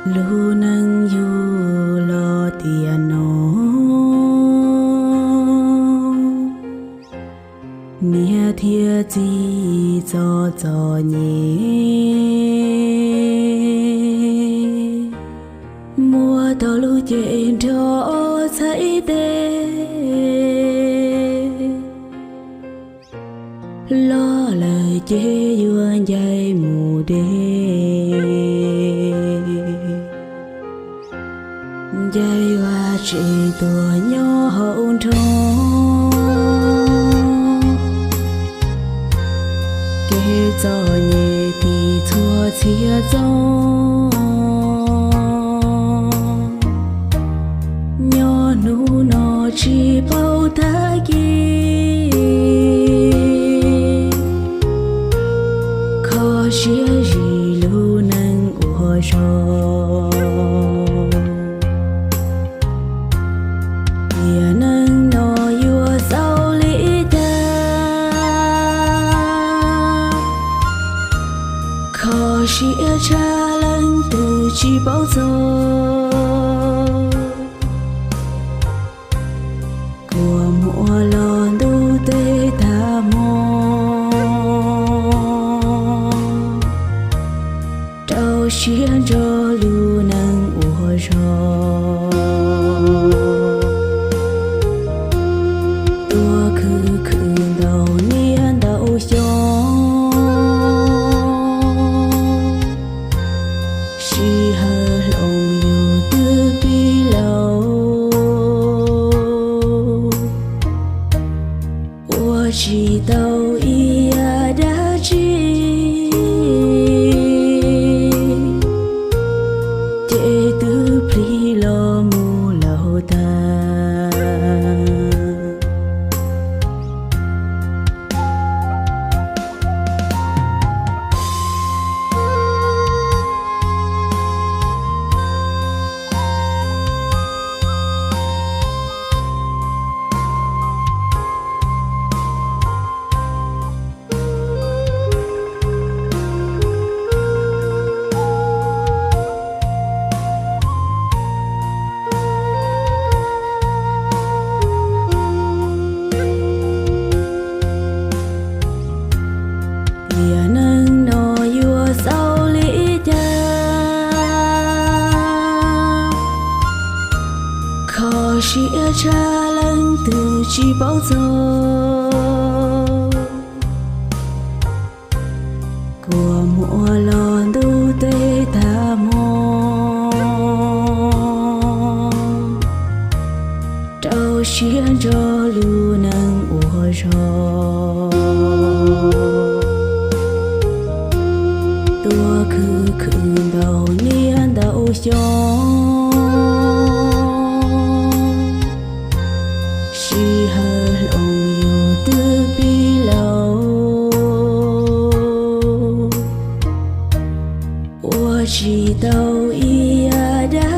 Lub neej yug los tiam no, niam thiab txiv txom txom nyem, muab tau lub cev nrog txhais tes. Loj lawm ces yuav ncaim mus deb, ncaim vaj tsev tuag nyob hauv nroog. Kev txom nyem tim txhua txhia txooj, nyob hnub no tsis paub tag kis. Kho siab zim lub neej ua zog, tiam neej no yuav xaus li cas. Kho siab tshaj leej twg tsis paub txog, kua muag los ntuj teb tag hmo. Rau siab ntso lub neej ua zog, tuaj khwv khwv ntau niaj ntau xyoo, sij hawm hloov yus twb pib laus, ua tsis tau ib yam dab tsi, ces twb plig los mus laus tag. Tiam neej no yuav xaus li cas, kho siab tshaj leej twg tsis paub txog, kua muag los ntuj teb tag hmo. Rau siab ntso lub neej ua zog, tuaj khwv khwv ntau niaj ntau xyoo, sij hawm hloov yus twb pib laus, ua tsis tau ib yam dab